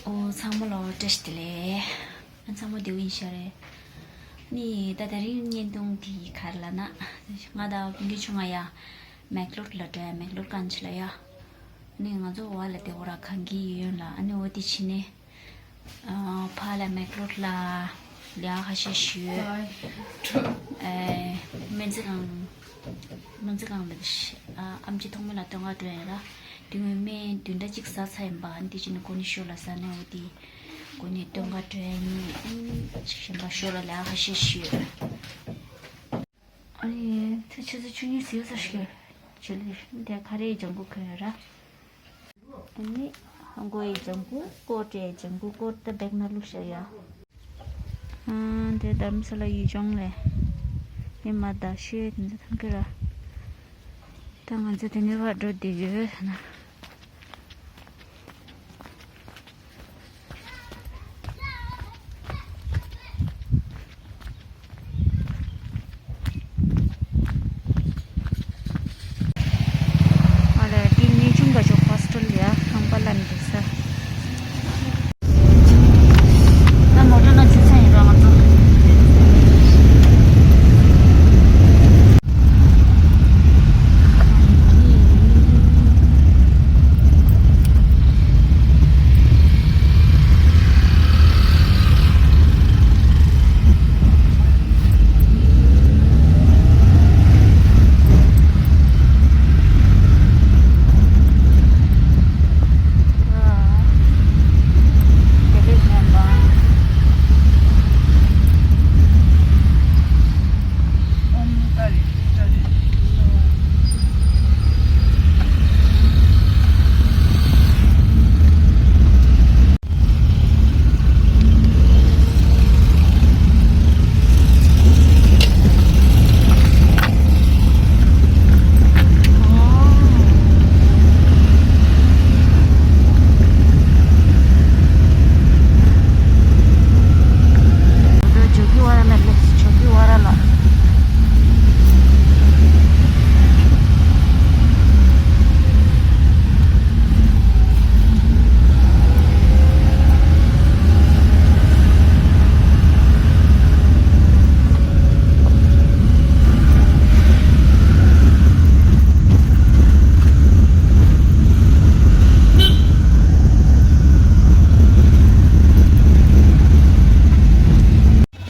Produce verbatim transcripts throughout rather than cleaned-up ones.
ཨོ་ཚང་མ་ལོ་བཀྲ་ཤིས་བདེ་ལེགས། ཨ་ཚང་མ་བདེ་པོ་ཡིན་ཤག་རེད། ནི་ད་དེ་རིང་བརྙན་ཐུང་དེ་ག་རེ་ལབ་ན། ང་དང་སྤུན་ཀྱག་ཆུང་ང་ཡ་མེག་ལོར་ལ་འགྲོ་ཡ། མེག་ལོར་གང་ཆི་ལ་ཡ། ནི་ང་ཚོ་བ་ལ་དེ་འོ་ར་གང་གི་ཡོད་ལ། ཨ་ནི་འོ་དེ་ཕྱི་ནས་ཨ་ཕ་ལ་མེག་ལོར་ལ་ལ་ཁ་ཤས་ཞུས། ཨེ་སྨན་རྩིས་ཁང་། སྨན་རྩིས་ཁང་ལ་ཨ་ཨམ་ཆི་ཐོག་མ་ལ་སྟོན་ག་འགྲོ་ཡ་ར། དེ་སྔོན་སྨན་བདུན་ཕྲག་གཅིག་ཟ་ཚར་ཡིན་པ། ཨ་ནི་དེ་ཕྱི་ནས་གོ་ནི་ཤོར་ལ་ཟ་ནས་འོ་དེ། གོ་ནས་སྟོན་ག་འགྲོ་ཡ་ཡིན། ཨ་ནི་ཅིག་གཞན་པ་ཤོར་ལ་ལ་ཁ་ཤས་ཞུས། ཨ་ནི་ཚེ་ཆུ་ཚོད་བཅུ་གཉིས་ཟིན་ས་ཞིག་བྱེད་ལས་དེ་ཁ་རེ་ལྗང་གུ་གོན་ཡོད་ར། ཨ་ནི་ཧང་གོའི་ལྗང་གུ་ཀོ་ཊའི་ལྗང་གུ་ཀོ་ཊ་བེག་ན་བླུགས་བཞག་ཡ། ཨ་དེ་དྷ་རམ་ས་ལ་ཡུལ་ལྗོངས་ལས་ཨེ་མ་ད་ཤེས་དེ་ཚོ་ཐང་གི་ར། ད་ང་ཚོ་དེ་ནས་བར་འགྲོ་བསྡད་ཡོད་ཟེར་ན། ཨ་ལས་འདི་གནས་ཆུང་ག་ཆོག་ཧོ་སི་ཊལ་ཡ་ཁང་པ་ལ་འདུག་ས། ད་མོ་ཊ་ནང་ཚུད་ས་ཡིན་ར་ང་ཚོ།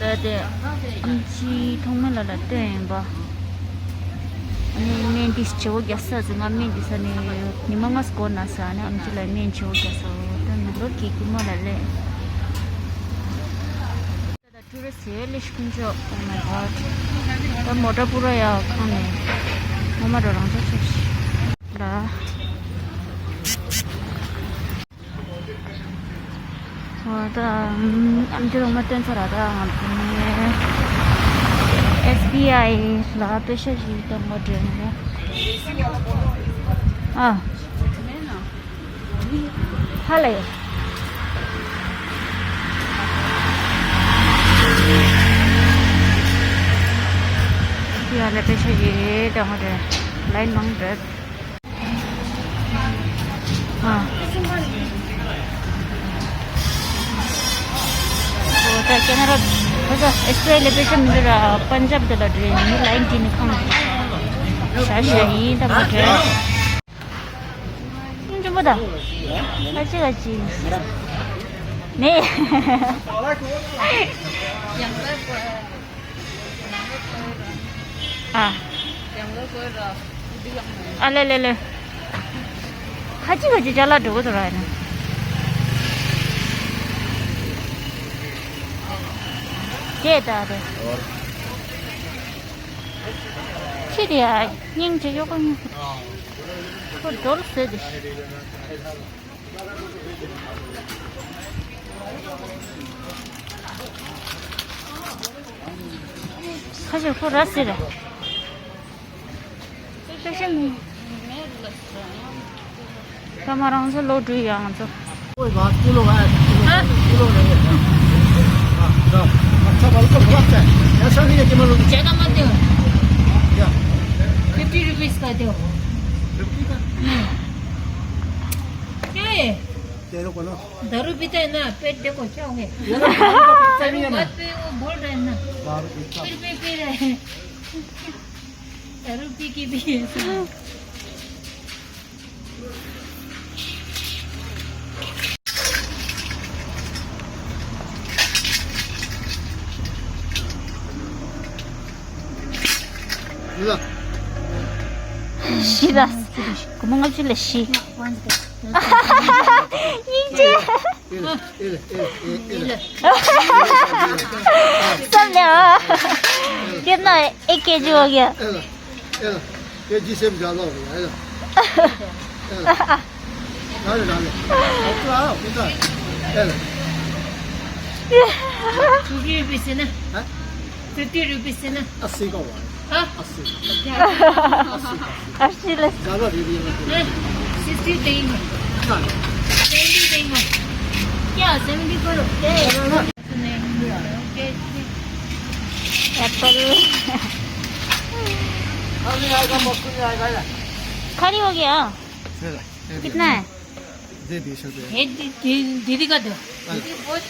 ད་དེ་ཨམ་ཆི་ཐོག་མ་ལ་ལ་སྟོན་ཡིན་པ། ཨ་ནི་སྨན་འདི་བརྗེ་པོ་རྒྱག་ས་ཟེར། ང་སྨན་འདི་ཟ་ནས་ཉི་མ་ལྔ་འགོར་ན་ཟེར། ཨ་ནི་ཨམ་ཆི་ལ་སྨན་བརྗེ་པོ་རྒྱག་ས། ད་ནུ་ལོར་གི་ཀུ་མོ་ལ་སླེབས། ད་ཊུ་རི་སི་ཊི་ཡོད་ལེ་ཤི་དཀོན་མཆོག Oh my god. ད་མོ་ཊ་པུ་ར་ཡ་ཁང་ནས་ངོ་མ་འགྲོ་རང་ཆ་ཆོག་ཤི་ལ། ཨོ་ད་ཨམ་ཆི་རོང་མ་སྟོན་ཚར་ར། ད་ང་ཚོ་ནི་ཨེས་བི་ཨའི་ལ་པེ་ཤ་ཞིག་གཏོང་ག་འགྲོ་ཡིན་ར། ཨ་ཧ་ལས། ཨེས་བི་ཨའི་ལ་པེ་ཤ་ཞིག་གཏོང་ག་འགྲོ། ལའིན་མང་འགྲོ། ཨ། ཨོ་ད་ཁེ་ན་ཌ་ཁོ་ཚོ་ཨེས་བི་ཨའི་ལ་པེ་ཤ་མི་འདུག་ར། པན་ཇབ་དེ་ལ་འགྲོ་ཡིན། མི་ལའིན་དེ་ནི་ཁོང་གི་ཤ་ཤ་ཡིན། ད་མ་འགྲོ། ཡིན་ཅུང་པོ་ད། ཨ་ཅི་ག་ཅི། མེད། ཨ། ཨ་ལེ་ལེ་ལེ། ཁ་ཅིག་ཁ་ཅིག་ཅ་ལག་འགྲོ་གི་འདུག་ར་ཡིན་ན། སྐད་བཏང་རེད། ཁྱི་དེ་ཡ་སྙིང་རྗེ་གཡོག་པོ་སྙིང་རྗེ། ཁོ་འགྲོ་ལ་བཟོས་ཏེ། ཁ་ཤས་ཁོ་ར་ཟེར་རེད། ཤ་ཤ་མི། ད་མ་རང་ཚོ་ལོག་འགྲོ་ཡ་ང་ཚོ། कोई बात, किलो का है, किलो का है, किलो नहीं है। हाँ, हाँ, अच्छा, बिल्कुल गलत है। ऐसा नहीं है कि मतलब ज्यादा मत दो। क्या? फिफ्टी रुपीज का दो। फिफ्टी का? नहीं। क्या है? तेरे को ना। दारू पीता है ना, पेट देखो क्या हो गया। ये ना, दारू का पीता नहीं है ना। दारू मत पियो, बोल रहे हैं ना। दारू पीता। फिर भी पी रहे हैं। दारू पी के भी ऐसा। ल। ཤི་ལ། སྒོར་མོ་ལྔ་བཅུ་ལ་ཤི། སྙིང་རྗེ། ཨེ་ལ། ཨེ་ལ། ཨེ་ལ། ཨེ་ལ། ཨེ་ལ། བསམ་ལེ། ཨ། དེ་ན་ཨེ་སྐད་ཅིག་འོ་གི། ཨེ་ལ། ཨེ་ལ། དེ་ཅི་སེམས་བཞག་ལོག་རེད། ཨེ་ལ། ཨེ་ལ། ལ་ལ་ལ་ལ། ཨོ་ཙི་ཨ་ཨོ་ཙི་ཨེ་ལ། ཆུ་རྒྱུས་པི་སི་ན། ཧ། fifty rupees نا। अस्सी का हुआ है। हाँ? अस्सी। अस्सी का। अस्सी ला। ज़्यादा दे दिया मैंने। हाँ, sixty देंगे। हाँ। Seventy देंगे। क्या? Seventy करो। क्या है? नहीं, नहीं, नहीं। एप्पल। अब नहीं आएगा, मौसम नहीं आएगा ना। खाली हो गया? फिर, फिर कितना है? दे बीस रुपये। हे दी-, दी-, दीदी का दो। हाँ। दीदी बहुत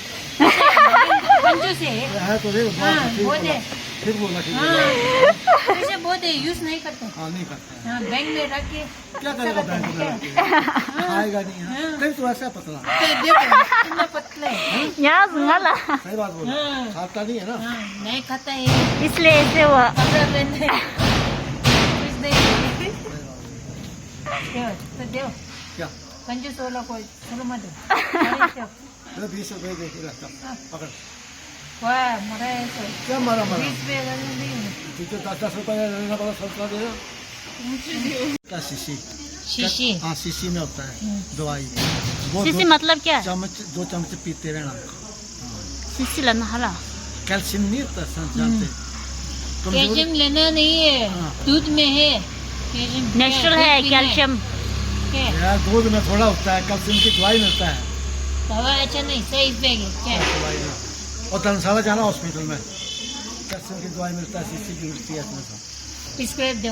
कंजूस है। है तो देखो, बहुत हाँ, ठीक बहुत बोला। है। फिर बोला, ठीक हाँ। बोला। पैसे बहुत है, use नहीं करते। हाँ, नहीं करता है। हाँ, बैंक में रख के क्या करेगा बैंक में रख के? हाँ। खाएगा नहीं, हाँ। हाँ। तभी तो ऐसा पतला। तो देखो, कितना पतला है। यहाँ से ना ला। सही बात बोला। हाँ। खाता नहीं है ना। हाँ, नहीं खाता है। इसलिए ऐसे हुआ। कपड़ा पहनते हैं। कुछ नहीं करते। सही बात बोला। दो, तो दो। क्या? कंजूस वाला कोई। चलो मत दो। अरे, चल। लो, बीस रुपए दे के रखता। हाँ। पकड़। वाह, मरा है तो। क्या मरा, मरा? बीस रुपए का नहीं है। तुझे दस दस रुपए का लेना पड़ा, सस्ता दे दो। क्या शीशी? शीशी। हाँ, शीशी में होता है, हम्म। दवाई। वो शीशी दो मतलब क्या? चम्मच, दो चम्मच पीते रहना। हाँ। शीशी लेना हला। कैल्शियम नहीं होता, सर, जानते हैं। हम्म। कमजोरी। कैल्शियम लेना नहीं है, हाँ। दूध में है। कैल्शियम। नेचुरल है दूध पीना है। कैल्शियम। क्या? यार, दूध में थोड़ा होता है, कैल्शियम की दवाई मिलता है। दवाई अच्छा नहीं, सही पे क्या? दवाई ना। और धर्मशाला जाना हॉस्पिटल में, कैल्शियम की दवाई मिलता है, शीशी की मिलती है इसमें से। प्रिस्क्राइब दो।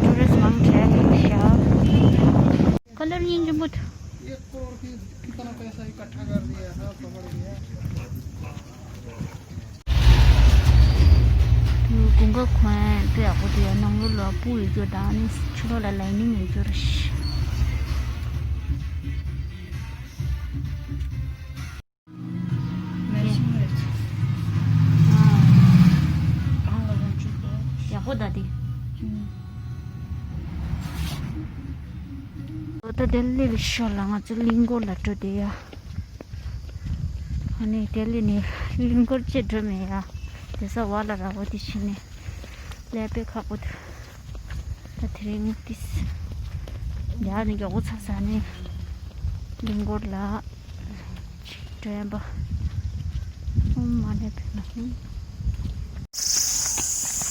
टूरिस्ट मांग रहे हैं। कंदर नींद मुठ। एक करोड़ की कितना पैसा इकट्ठा कर दिया, सब पकड़ लिया। དགུན་ཁ་ཁོན་དཔེ་ཡག་པོ་འདུག་ཡ། ནང་ལོགས་ལ་སྤུ་ཡོད་རྒྱུ་དང་ནི་ཕྱི་ལོགས་ལ་ལའི་ནིང་ཡོད་རྒྱུ་རེད། ཡག་པོ་ད་དེ། ད་དེ་ལས་ལས་ཤོར་ལ་ང་ཚོ་གླིང་སྐོར་ལ་འགྲོ་བསྡད་ཡ། ཨ་ནི་དེ་ལས་ནས་གླིང་སྐོར་བྱེད་འགྲོ་མེད་ཡ། དེ་ས་བ་ལ་ར་བ་དེ་ཕྱིན་ནས་ཀླད་པ་ཁག་པོ་འདུག་ད་དེ་རིང་ཏིས་ཡ་ནི་མགྱོགས་པོ་ཚ་ས་ནས་གླིང་སྐོར་ལ་འགྲོ་ཡ་པ། ཨོཾ་མ་ཎི་པདྨེ་ཧཱུྃ།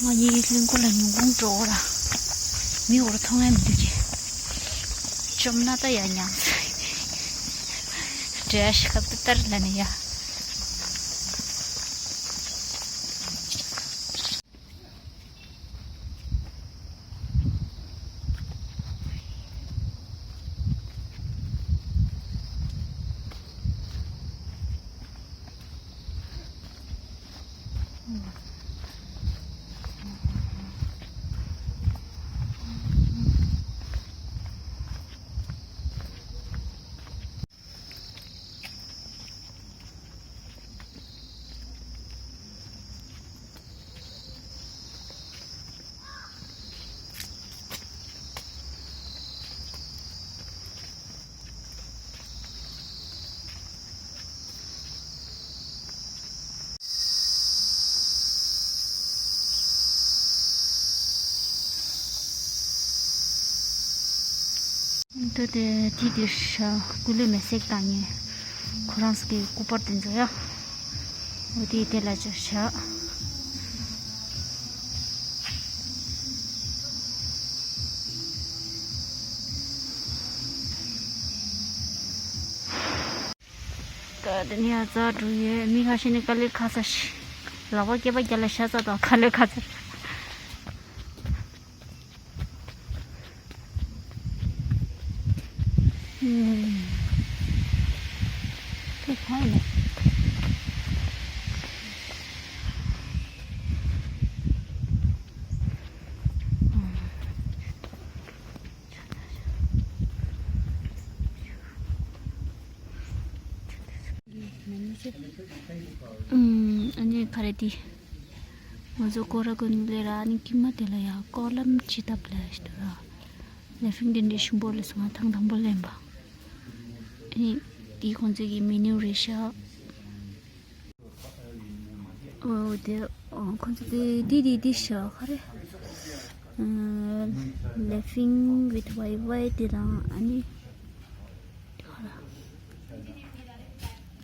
ང་གཉིས་གླིང་སྐོར་ལ་ཉིན་གུང་འགྲོ་འོ་ར། མི་འོར་མཐོང་ཡ་མི་འདུག་གི། བཅོམ་ན་ད་ཡ་ཉམས། འདྲེ་ཤི་ཁབ་ཏུ་ལྟར་ལ་ནི་ཡ། ད་དེ་དེ་དེ་ཤ་སྐུ་ལུས་མེ་སྲེག་བཏང་ངེ་ཁོ་རང་ཚོ་གི་སྐུ་པར་དེ་ཚོ་ཡ། འོ་དེ་དེ་ལ་ཅོ་ཤ། ད་དེ་ནས་ཡ་རྩྭ་འགྲོ་ཡོད། མི་ཁ་ཤས་ནི་དཀའ་ལས་ཁག་ས་ཤི། ལག་པ་སྐེད་པ་རྒྱབ་ལ་ཤ་ཚ་དང་དཀའ་ལས་ཁག་ཚར། ཨུམ། དེ་གང་ཡིན་ནམ། ཨུམ། ཨ་ནི་ག་རེ་དེ། ང་ཚོ་སྐོར་ར་ཀུན་ལས་ར་ཨ་ནི་ཀི་མ་དེ་ལ་ཡ་ཀོ་ལམ་ཅི་ཐབ་ལ་ཞིག་འདུག་ར། ལེ་ཕིང་དེ་འདྲའི་ཞིམ་པོ་ལ་སོང་ང་ཐང་དང་པོ་ལེན་པ། ཨ་ནི་དེ་ཁོང་ཚོ་གི་མེ་ནིའུ་རེད་ཤག་ཨོ་དེ་ཨོ་ཁོང་ཚོ་དེ་དེ་དེ་དེ་ཤག་ག་རེ། ཨ། Laughing with Y Y དེ་དང་ཨ་ནི།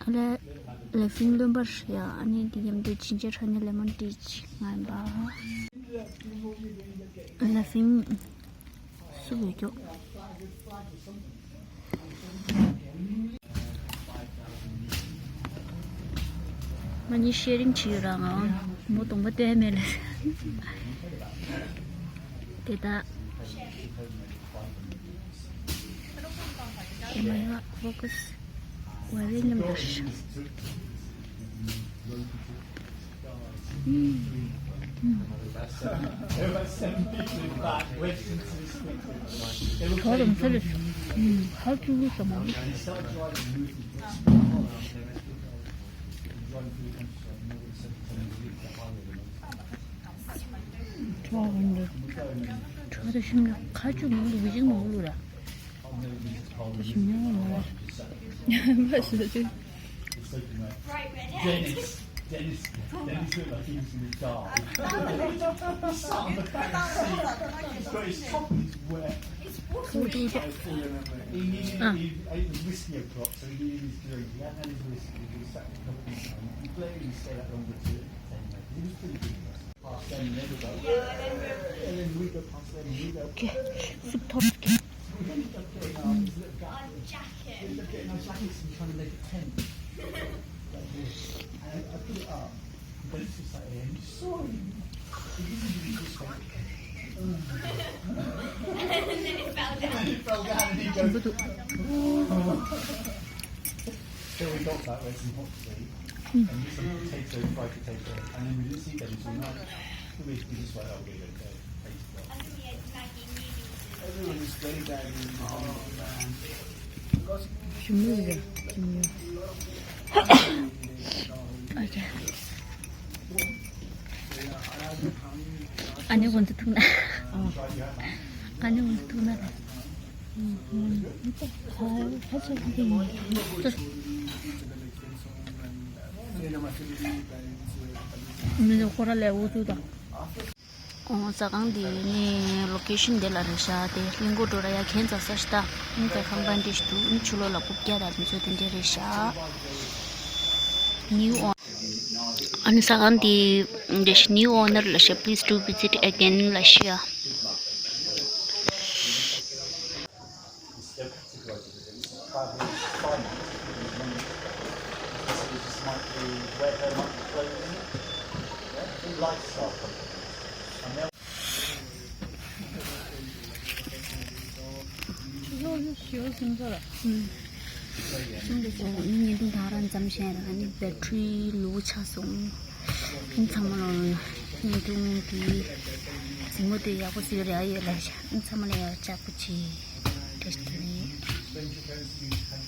ཨ་ལ། Laughing ལུམ་པར་ཡ་ཨ་ནི་དེ་མཉམ་དུ་ཇིན་ཇར་ཧ་ནི་ལེ་མོན་ཊི་ཅིག་ང་ཡིན་པ། Laughing སུ་བོད་ཀྱོག་ང་གཉིས་ཤེར་རིང་བྱེད་ཡོད་ར། ང་མོ་གདོང་པ་སྟོན་མེད་ལ། དེ་ད། དེ་མ་ཡ་ཕོ་ཁ་སི་ཝེ་རི་ནམ་བར། ག་རེ་མཚོན་རེད། ཧ་ཅུ་ལུ་ས་མ། ཁྲོ་ར་ཤིང་ན་ཁ་ཅུ་མང་པོ་བི་ཅིག་མང་པོ་ལུ་ར། ཁ་ཅུ་མང་པོ་ལུ་ར། Right, ready? Dennis, Dennis, Dennis looked like he was going to die. He's got his top is wet. He needed, he, it was whiskey o'clock, so he needed his drink. He hadn't had his whiskey, he was sat in the company, and he clearly stayed up longer to attend that. He was pretty good. Past them, never go. And then we go past them, and we go. Okay. Super top. We ended up getting our, this little guy. Our jacket. We ended up getting our jackets and trying to make a tent. Like this. And I put it up. But it's just like, "Hey, I'm sorry." He didn't really respect it. And then it fell down. And it fell down and he goes, "Oh." So we got that, we had some hot tea and some potato, fried potato, and then we didn't see Dennis all night. We, we just like, "Oh, we're going to go." Everyone was very bad in the morning. ཞུ་མི་རེད། ཞུ་མི། ཨོ་ཁེ། ཨ་ནི་ང་ཚོ་ཐུག་ན། ཨ་ནི་ང་ཚོ་ཐུག་ན། མི་ཚོ་ཁོ་ར་ལས་འུ་ཚུགས་དང་། ཨོ། ཟ་ཁང་འདི་ནི་ལོ་ཀེ་ཤན་འདི་ལ་རེད་ཤག་དེ་གླིང་སྐོར་འགྲོ་ར་ཡ་ཁྱེད་ཚོ་ས་ཤི་ད་ཨིན་ཀ་ཁང་པ་འདི་ཞིག་འདུག་ཨིན་ཆུ་ལོ་ལ་རྐུབ་བཀྱག་དང་དེ་ཚོ་དེ་འདྲས་རེད་ཤག་ནིའུ་ཨོ། ཨ་ནི་ཟ་ཁང་འདི་འདི་ཤི་new owner ལ་ཤག please do visit again ལ་ཤག Probably it's fine. This is just might be weather, might be clothing. Yeah, it's a lifestyle company. And they'll ཞོ་ཞོ་ཞོ་ཟིན་ཚར། ཨུམ། ཤིང་འདི་ཚོ་ནི་བརྙན་ཐུང་དང་རང་མཚམས་བཞག་ར་ནི་བེ་ཊི་རི་ལོ་ཆགས་སོང་། ཨུམ། ཚང་མ་ལ་བརྙན་ཐུང་གི་གཟིགས་མོ་དེ་ཡག་པོ་གཟིགས་ར་ཡོད་ལ་ཤག་ཨུམ། ཚང་མ་ལ་ཡག་ཅག་པོ་བྱེད། བཀྲ་ཤིས་བདེ་ལེགས།